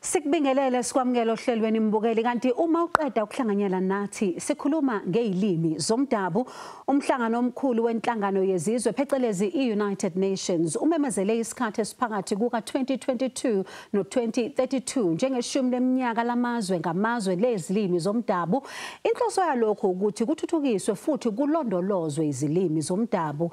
Sikubingelele sikwamukela ohlelweni mbukeli. Kanti uma uqeda ukuhlanganyela nathi sikhuluma ngezilimi zomdabu. Umhlangano omkhulu wenhlangano yezizwe phecelezi i-United Nations umemezele isikhathi esiphakathi kuka-2022 no-2032 njengeshumi leminyaka lamazwe ngamazwe lezilimi zomdabu. Inhloso yalokho ukuthi kuthuthukiswe futhi kulondolozwe izilimi zomdabu.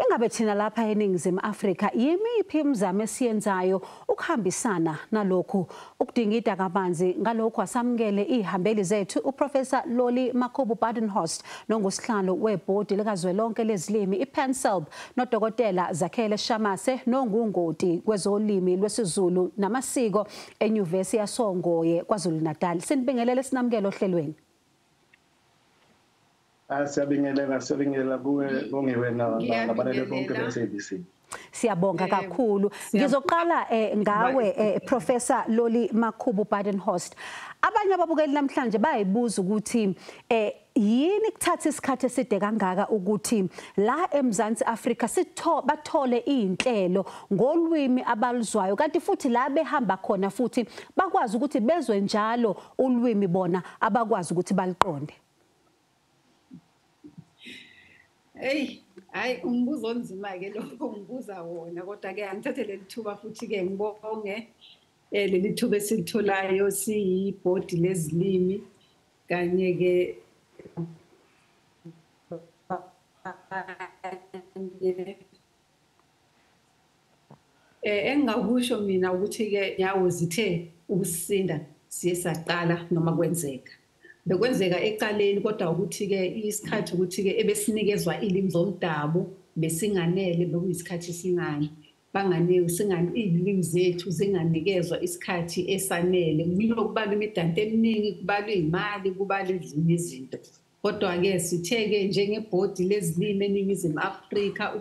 Ingabe thina lapha eNingizimu Afrika yimiphi imizamo esiyenzayo ukuhambisana nalokhu? Ukudingida kabanzi ngalokhu asamukele ihambeli zethu uProfessor Lolly Makhubu Badenhorst nongusihlalo webhodi likazwelonke lezilimi iPanSALB, noDokotela Zakhele Shamase nongungoti kwezolimi lwesiZulu namasiko eNyuvesi yasoNgoye KwaZulu-Natal. Sinibingelele sinamukele ohlelweni. Siyabingelela kuwe Bongiwe nabalele bonke be-SABC. Siyabonga kakhulu. Ngizoqala ngawe Professor Lolly Makhubu Badenhorst. Abanye ababukeli namhlanje bayibuza ukuthi yini kuthatha isikhathi eside kangaka ukuthi la eMzansi Afrika bathole izinhlelo ngolwimi abaluzwayo, kanti futhi la behamba khona futhi bakwazi ukuthi bezwe njalo ulwimi bona abakwazi ukuthi baliqonde. Hey, hayi umbuzo onzima ke lo ngibuza wona, kodwa ke angithathe leli thuba futhi ke ngibonge leli thuba esilitholayo siyibhodi lezilimi kanye ke engingakusho mina ukuthi ke nyawo zithe ukusinda siye saqala noma kwenzeka. Bekwenzeka eqaleni, kodwa ukuthi ke isikhathi ukuthi ke ebesinikezwa ilimi zomdabu besinganele, bekuyisikhathi esincane, banganeki singani izilimi zethu zinganikezwa isikhathi esanele. Kulokubalwa imidanto eminingi, kubalwa imali, kubalwa ezinye izinto. Kodwa ke sithe ke njengebhodi lezilimi eNingizimu Afrika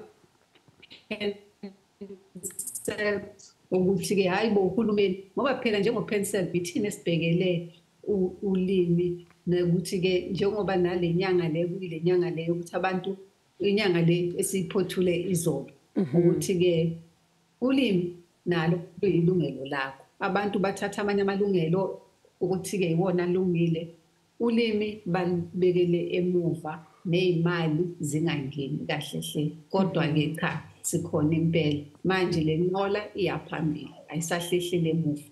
ukuthi ke hayi bo uhulumeni, ngoba phela njengoPanSALB ithina esibhekele ulimi, nokuthi ke njengoba nale nyanga le kuyile nyanga le ukuthi abantu inyanga le esiyiphothule izolo ukuthi ke ulimi nalo luyilungelo lakho. Abantu bathatha amanye amalungelo ukuthi ke iwona alungile, ulimi balibekele emuva nezimali zingangeni kahle hle. Kodwa ke cha, sikhona impela manje, le nqola iyaphambili ayisahlehlele emuva.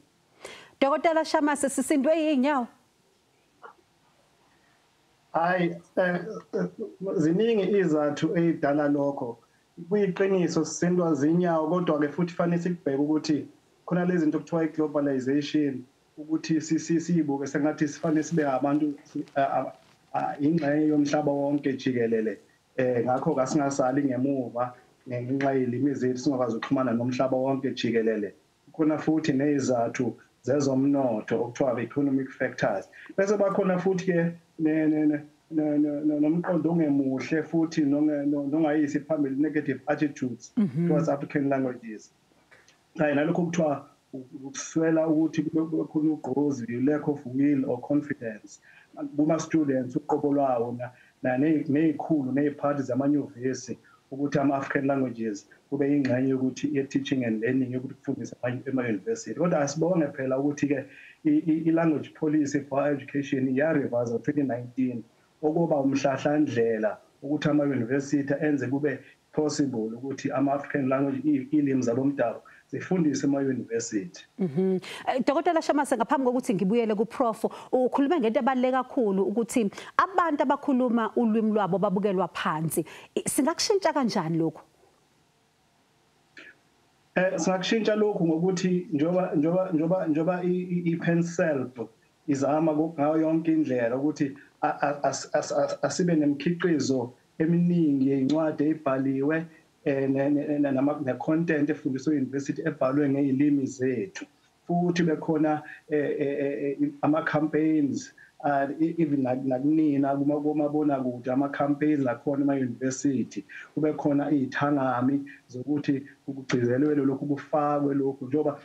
Dokotela Shamase, sisindwe yinyawo. Hayi, ziningi izathu ezidala lokho. Kuyiqiniso sisindwa zinyawo, kodwa ke futhi fanele sikubheke ukuthi khona lezi zinto okuthiwa i-globalization, ukuthi siyibuke sengathi sifanele sibe abantu ingxenye yomhlaba wonke jikelele. Ngakho kasingasali ngemuva ngenxa yelimi zethu, singakwazi ukuxhumana nomhlaba wonke jikelele. Khona futhi nezizathu zezomnotho okuthiwa economic factors. Bese bakhona futhi ke nomqondo ongemuhle futhi nongayisi phambili, negative attitudes towards African languages. Kanye nalokho kuthiwa ukuswela ukuthi kube khona ugqozi, lack of will or confidence kuma students uqobo lwawo nezikhulu neziphathi zamanyuvesi ukuthi ama-African languages kube ingxenye yokuthi i-teaching and learning yokuthi kufundise ema-university. Kodwa asibonge phela ukuthi-ke i-language policy for education iya-revise 2019 okuba umhlahlandlela ukuthi ama-university enze kube possible ukuthi ama-African language ilimi zabomdabu zifundise ema-university. Dr. Shamase, ngaphambi kokuthi ngibuyele kuProf, ukhulume ngento ebaluleke kakhulu ukuthi abantu abakhuluma ulwimi lwabo babukelwa phansi. Singakushintsha kanjani lokho? Singakushintsha lokhu ngokuthi njoba i-PanSALB izama ngayo yonke indlela ukuthi asibe nemikhiqizo eminingi yezincwadi ebhaliwe ne-content efundiswe e-university ebhalwe ngezilimi zethu, futhi bekhona ama-campaigns even nakunina kumabonakude, ama-campaigns akhona ema-university, kube khona iy'thangami zokuthi kugcizelelwe lokhu, kufakwe lokhu. Njengoba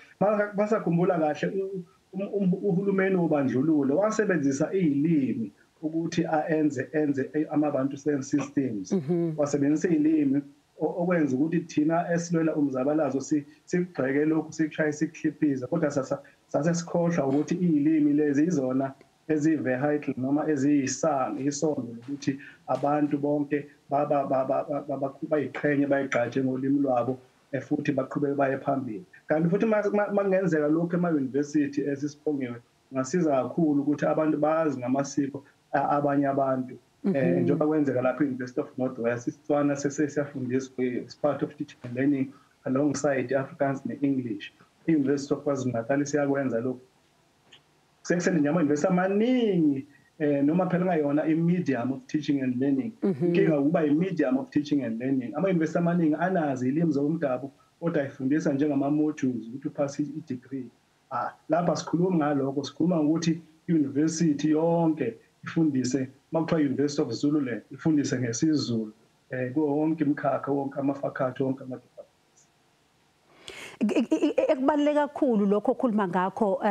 basakhumbula kahle, uhulumeni wobandlululo wasebenzisa iy'limi ukuthi enze amabantu systems, wasebenzisa iy'limi okwenza ukuthi thina esilwela umzabalazo sikugxeke lokhu, sikushaye, sikukhiphiza, kodwa sase sikhohlwa ukuthi iy'limi lezi izona eziyi-vehicle noma eziyisanga isondo lokuthi abantu bonke bayiqhenye bayigqaje ngolimi lwabo futhi baqhubeke baye phambili. Kanti futhi makungenzeka lokhu ema-university esisiphongiwe, kungasiza kakhulu ukuthi abantu bazi ngamasiko abanye abantu. Njengoba kwenzeka lapho i-University of North West, isiTswana sesiyafundiswa, it's part of teaching and learning alongside Afrikaans ne-English. I-University of KwaZulu-Natal siyakwenza lokhu. Sekusele nje ama-university amaningi, noma phela ngayona i-medium of teaching and learning. Inkinga ukuba i-medium of teaching and learning. Ama-university amaningi anazo izilimi zomdabu, kodwa ayifundisa njengama-modules ukuthi uphase i-degree. Lapha sikhuluma ngalokho, sikhuluma ngokuthi i-university yonke ifundise, makuthiwa University of Zululand, ifundise ngesiZulu kuwo wonke imikhakha, wonke ama-faculty, wonke ama Ekubaluleke kakhulu lokho okhuluma ngakho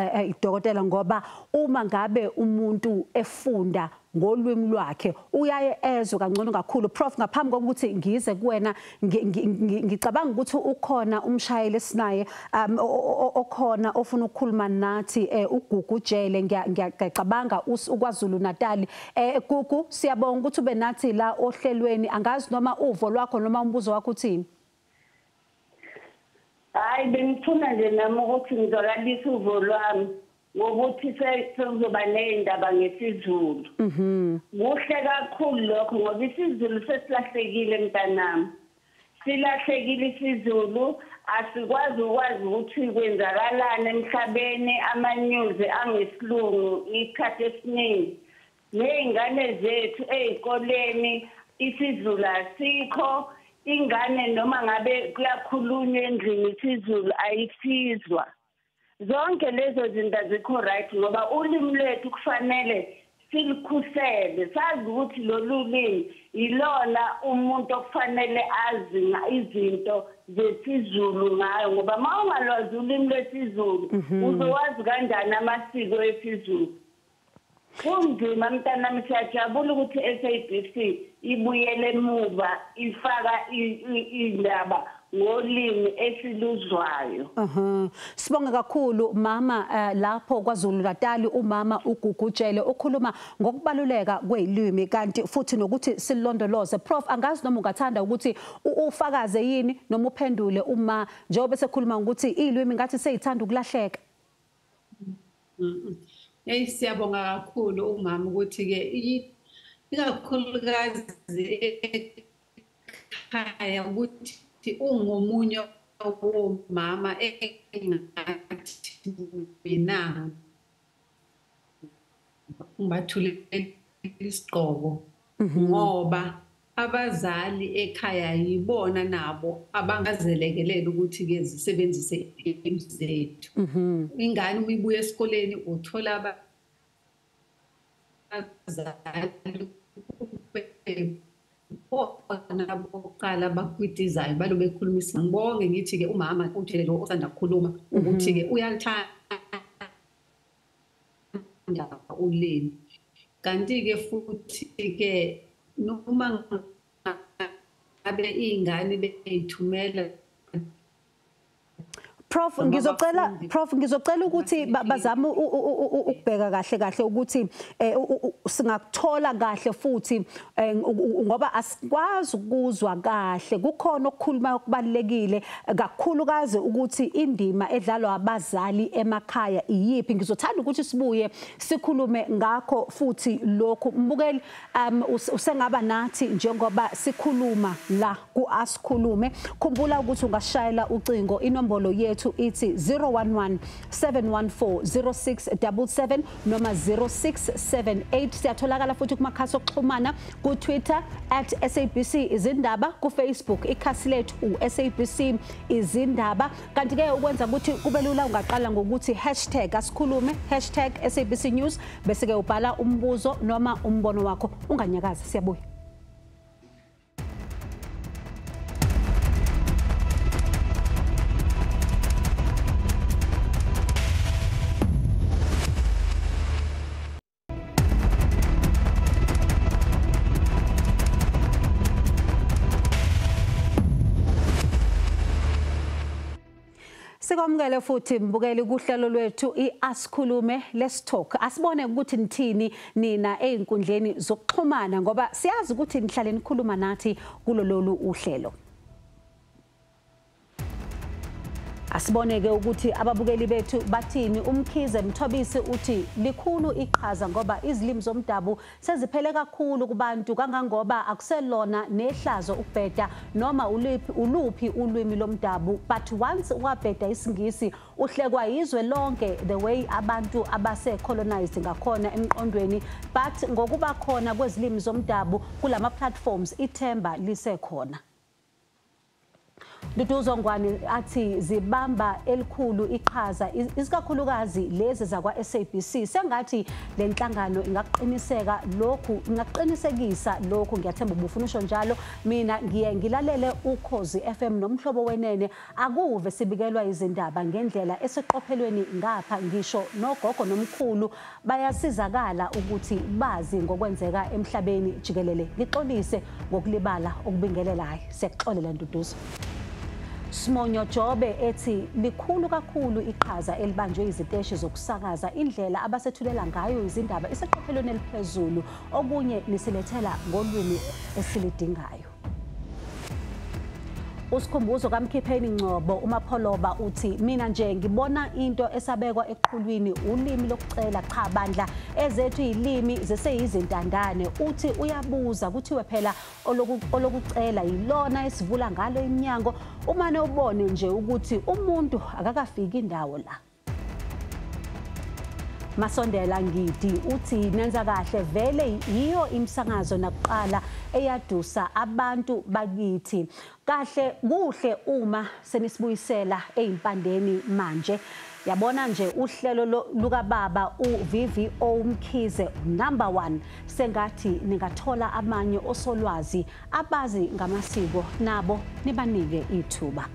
dokotela, ngoba uma ngabe umuntu efunda ngolwimi lwakhe uyaye ezwe kangcono kakhulu. Prof, ngaphambi kokuthi ngize kuwena, ngicabanga ukuthi ukhona umshayeli esinaye okhona ofuna ukukhuluma nathi, uGugu Jele, ngiyacabanga uKwaZulu Natal. Gugu, siyabonga ukuthi ube nathi la ohlelweni. Angazi noma uvo lwakho noma umbuzo wakho uthini? Hayi, bengifuna nje nami ukuthi ngizwakalise uvo lwami ngokuthi sekuzoba ney'ndaba ngesiZulu. Kuhle kakhulu lokho ngoba isiZulu sesilahlekile mntanami. Silahlekile isiZulu, asikwazi ukwazi ukuthi kwenzakalani emhlabeni, ama-news angesilungu isikhathi esiningi. Ney'ngane zethu ey'koleni isiZulu asikho. Ingane noma ngabe kuyakhulunywa endlini isiZulu ayisizwa. Zonke lezo zinto azikho right ngoba ulimi lwethu kufanele silikhusele, sazi ukuthi lolu limi ilona umuntu okufanele azi izinto zesiZulu ngayo, ngoba uma ungalwazi ulimi lwesiZulu uzowazi kanjani amasiko esiZulu? Kunzima mntanami, siyajabula ukuthi SABC ibuyele emuva ifaka indaba ngolimi esiluzwayo. Sibonge kakhulu mama lapho KwaZulu Natal, umama uGugu Jele okhuluma ngokubaluleka kwelimi kanti futhi nokuthi silondoloze. Prof, angazi noma ungathanda ukuthi ufakaze yini noma uphendule uma njengoba sekhuluma ngokuthi ilimi ngathi seyithanda ukulahleka. Hey, siyabonga kakhulu umama ukuthi ke ikakhulukazi ekhaya ukuthi ungomunye womama engathi mina ngibathulela isigqoko, ngoba abazali ekhaya yibona nabo abangazelekelela ukuthi ke zisebenzise ilimi zethu. Ingane uma ibuya esikoleni uthola abazali bona bokuqala bakwitizayo balo bekhulumisa. Ngibonge ngithi ke umama uJele lo osanda kukhuluma ukuthi ke uyalithanda ulimi, kanti ke futhi ke noma ngabe iy'ngane bey'thumela. Prof, ngizocela ukuthi bazame ukubheka kahle kahle ukuthi singakuthola kahle futhi, ngoba asikwazi ukuzwa kahle. Kukhona okukhuluma okubalekile kakhulukazi ukuthi indima edlalwa abazali emakhaya iyiphi. Ngizothanda ukuthi sibuye sikhulume ngakho futhi lokhu. Mbukeli, usengaba nathi njengoba sikhuluma la ku-Asikhulume. Khumbula ukuthi ungashayela ucingo, inombolo yethu ithi 011 714 0677 noma 0678. Siyatholakala futhi kumakhasi okuxhumana ku-Twitter @SABC Izindaba, ku-Facebook ikhasi lethu u-SABC Izindaba. Kanti-ke ukwenza ukuthi kube lula ungaqala ngokuthi #Asikhulume, #SABC News, bese-ke ubhala umbuzo noma umbono wakho. Unganyakazi, siyabuya. Sikwamukele futhi mbukeli kuhlelo lwethu iAsikhulume, Let's Talk. Asibone ukuthi nithini nina einkundleni zokuxhumana, ngoba siyazi ukuthi nihlale nikhuluma nathi kulolu uhlelo. Asiboneke ukuthi ababukeli bethu bathini. Umkhize Mthobisi uthi likhulu iqhaza ngoba izilimi zomdabu seziphele kakhulu kubantu, kangangoba akuselona nehlazo ukubheda noma uluphi ulwimi lomdabu, but once wabheda isiNgisi uhlekwa yizwe lonke, the way abantu abase colonized ngakhona emqondweni. But ngokuba khona kwezilimi zomdabu kulama platforms, ithemba lisekhona. Duduzo Ngwane athi zibamba elikhulu iqhaza, isikakhulukazi lezi zakwa SABC. Sengathi lenhlangano ingaqiniseka lokhu, ingaqinisekisa lokhu. Ngiyathemba ubufuna usho njalo. Mina ngiye ngilalele Ukhozi FM nomhlobo wenene, akuve sibikelwa izindaba ngendlela eseqophelweni ngapha, ngisho nogogo nomkhulu bayasizakala ukuthi bazi ngokwenzeka emhlabeni jikelele. Ngixolise ngokulibala okubingelela. Hayi, siyakuxolela Nduduzo. Simonyo Jobe ethi likhulu kakhulu iqhaza elibanjwe iziteshi zokusakaza, indlela abasethulela ngayo izindaba iseqophelweni eliphezulu, okunye nisilethela ngolwimi esilidingayo. Usikhumbuzo kaMkhipheni Ngcobo uMapholoba uthi mina nje ngibona into esabekwa eqhulwini ulimi lokucela. Cha bandla, ezethu izilimi zeseyizintandane. Uthi uyabuza kuthiwe phela olokucela yilona esivula ngalo iminyango, umane ubone nje ukuthi umuntu akakafiki indawo la. Masondela Ngidi uthi nenza kahle, vele yiyo imisakazo nakuqala eyadusa abantu bakithi. Kahle kuhle uma senisibuyisela ezimpandeni manje. Yabona nje uhlelo lukababa uVVO Mkhize number 1, sengathi ningathola abanye osolwazi abazi ngamasiko nabo nibanike ithuba.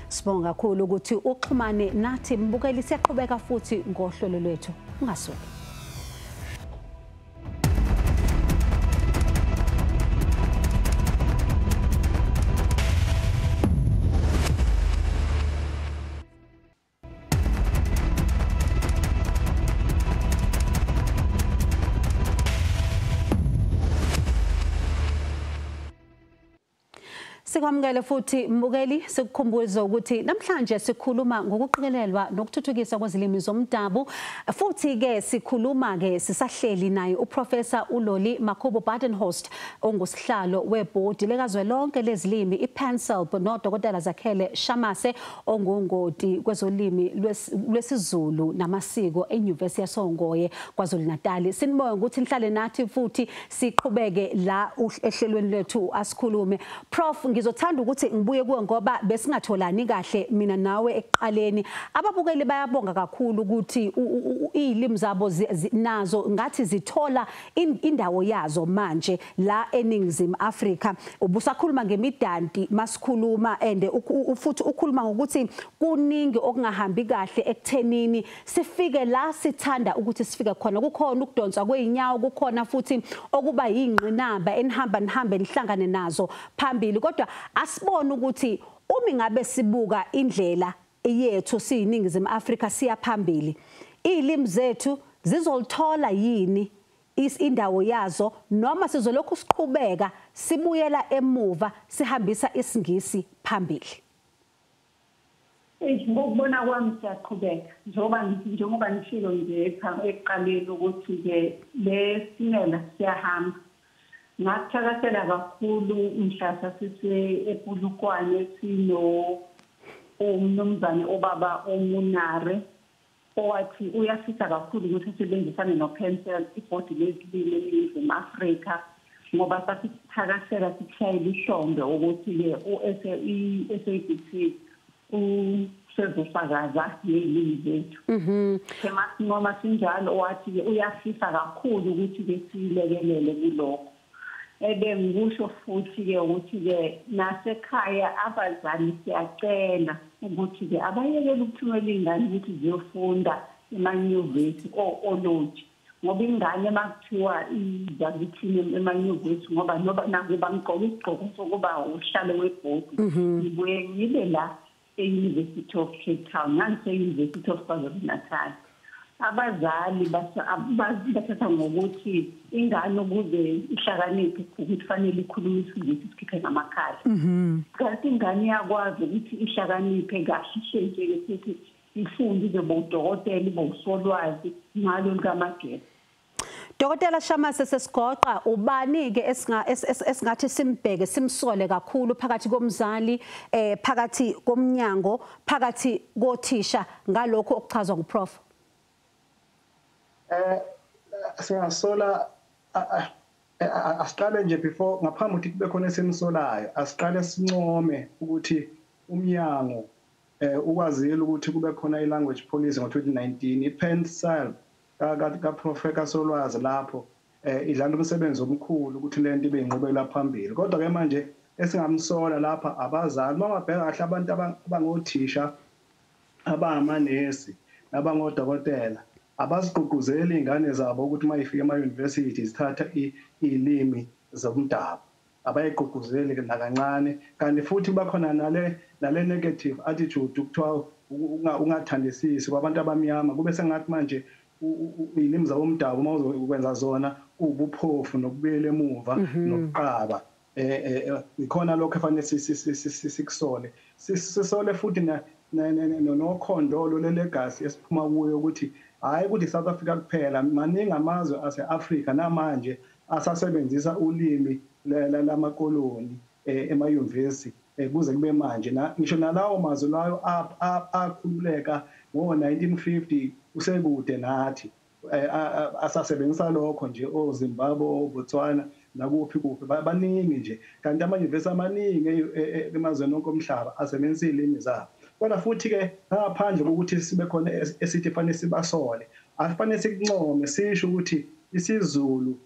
Sibonga kakhulu ukuthi uxhumane nathi mbukeli. Siyaqhubeka futhi ngohlelo lwethu, ungasuki. Sikwamukele futhi mbukeli, sikukhumbuza ukuthi namhlanje sikhuluma ngokuqikelelwa nokuthuthukiswa kwezilimi zomdabu. Futhi ke sikhuluma ke sisahleli naye uProfessor uLolly Makhubo Badenhorst ongusihlalo webhodi lekazwelonke lezilimi iPanSALB, noDokotela Zakhele Shamase ongungoti kwezolimi lwesiZulu namasiko eNyuvesi yaseNgoye KwaZulu-Natal. Sinibonga ukuthi nihlale nathi futhi siqhubeke la ehlelweni lwethu Asikhulume. Prof, ngizothanda ukuthi ngibuye kuwe ngoba besingatholani kahle mina nawe ekuqaleni. Ababukeli bayabonga kakhulu ukuthi izilimi zabo nazo ngathi zithola indawo yazo manje la eNingizimu Afrika. Ubusakhuluma ngemidanti masikhuluma, and futhi ukhuluma ngokuthi kuningi okungahambi kahle ekuthenini sifike la sithanda ukuthi sifike khona. Kukhona ukudonswa kweinyawo, kukhona futhi okuba yingqinamba enihamba nihambe nihlangane nazo phambili. Kodwa Asibone ukuthi uma ngabe sibuka indlela yethu siyiNingizimu Afrika siya phambili, izilimi zethu zizolithola yini indawo yazo, noma sizolokhu siqhubeka sibuyela emuva sihambisa isiNgisi phambili? Ngokubona kwami siyaqhubeka, njengoba ngishilo nje ekuqaleni ukuthi-ke le simela siyahamba. Ngakuthakasela kakhulu mhla sasise ePolokwane sino umnumzane obaba oMunare, owathi uyafisa kakhulu ukuthi sisebenzisane noPanSALB, ibhodi lezilimi eNingizimu Afrika, ngoba sasithakasela sikushayela ihlombe ukuthi-ke i-SABC usezofakaza ngey'limi zethu. Noma sinjalo wathi-ke uyafisa kakhulu ukuthi-ke siyilekelele kulokho. Ebengikusho futhi-ke ukuthi-ke nasekhaya abazali siyacela ukuthi-ke abayekele ukuthumela iy'ngane ukuthi ziyofunda emanyuvesi oloji, ngoba ingane makuthiwa iza kithini emanyuvesi, ngoba nakuba ngigqoke isigqoko sokuba uhlalo webhodi, ngibuye ngibe la e-University of Cape Town, ngangise-University of KwaZulu-Natal. Abazali bathatha ngokuthi ingane ukuze ihlakaniphe ukuthi fanele ikhulume isiNgisi isikhiphe ngamakhala. Kanti ingane iyakwazi ukuthi ihlakaniphe kahle, ishentsheke futhi ifunde izoba udokotela, ibe usolwazi ngalo likaMageba. Dokotela Shamase, sesigoqa ubani ke esingathi simbheke simsole kakhulu phakathi komzali, phakathi komnyango, phakathi kothisha ngalokho okuchazwa nguProf? Singasola asiqale nje before ngaphambi ukuthi kube khona esimsolayo, asiqale sincome ukuthi umnyango ukwazile ukuthi kube khona i-language policy ngo-2019, i-PanSALB kaProfessor Solwazi lapho idlala umsebenzi omkhulu ukuthi lento ibe inqubekela phambili. Kodwa ke manje esingamsola lapha abazali, uma ungabheka kahle abantu abangothisha, abangamanesi nabangodokotela, abazigqugquzeli iy'ngane zabo ukuthi uma ifika ema-university zithatha iy'limi zomdabu, abayigqugquzeli nakancane. Kanti futhi bakhona nale negative attitude ukuthiwa ungathandisisi kwabantu abamnyama, kube sengathi manje iy'limi zabomdabu uma uzokwenza zona kuwubuphofu nokubuyela emuva nokuqaba. Ikhona lokho efanele sikusole, sisole futhi nokhondolo le-legacy esiphuma kuyo, ukuthi hhayi ukuthi South Africa kuphela, maningi amazwe ase-Afrika namanje asasebenzisa ulimi lamakoloni emayunivesi kuze kube manje. Ngisho nalawo mazwe layo akhululeka ngo-1950 usekude nathi, asasebenzisa lokho nje, oZimbabwe, oBotswana nakuphi kuphi, baningi nje. Kanti amanyuvesi amaningi emazweni onke omhlaba asebenzisa iy'limi zabo. Kodwa futhi-ke ngaphandle kokuthi sibe khona esithi fanele sibasole, afanele sikuncome sisho ukuthi isiZulu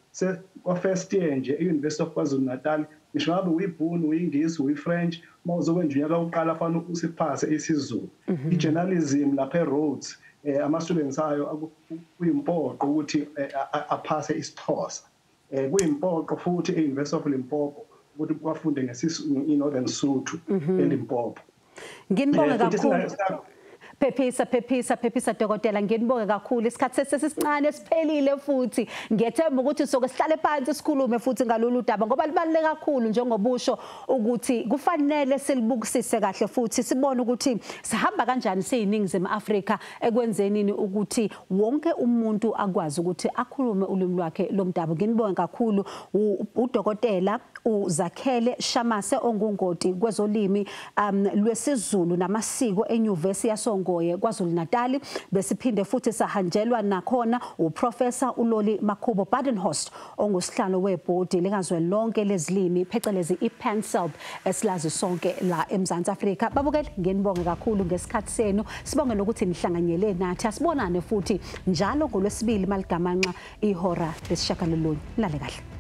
kwa-first year nje e-University of KwaZulu-Natal, ngisho ngabe uyibhunu, uyingisi, uyi-French, uma uzokwenza unyaka wokuqala fanele usiphase isiZulu. I-journalism lapha e-Rhodes, ama-students ayo kuyimpoqo ukuthi aphase isiXhosa. Kuyimpoqo futhi e-University of Limpopo ukuthi bafunde i-Northern Sotho eLimpopo. Nginibonge kakhulu. Phephisa, phephisa, phephisa dokotela, nginibonge kakhulu. Isikhathi sesisincane siphelile futhi ngiyethemba ukuthi soke sihlale phansi sikhulume futhi ngalolu daba, ngoba libaluleke kakhulu njengobusho ukuthi kufanele silibukisise kahle futhi sibone ukuthi sihamba kanjani siyiNingizimu Afrika ekwenzenini ukuthi wonke umuntu akwazi ukuthi akhulume ulimi lwakhe lomdabu. Nginibonge kakhulu udokotela uZakhele Shamase ongungoti kwezolimi lwesiZulu namasiko eNyuvesi yasoNgoye KwaZulu-Natal. Besiphinde futhi sahanjelwa nakhona uProfessor uLoli Makhubo Badenhorst ongusihlalo webhodi likazwelonke lezilimi phecelezi iPanSALB esilazi sonke la eMzansi Afrika. Babukeli, nginibonge kakhulu ngesikhathi senu, sibonge nokuthi nihlanganyele nathi. Asibonane futhi njalo ngolwesibili maligamanxa ihora lesi-9. Lale kahle.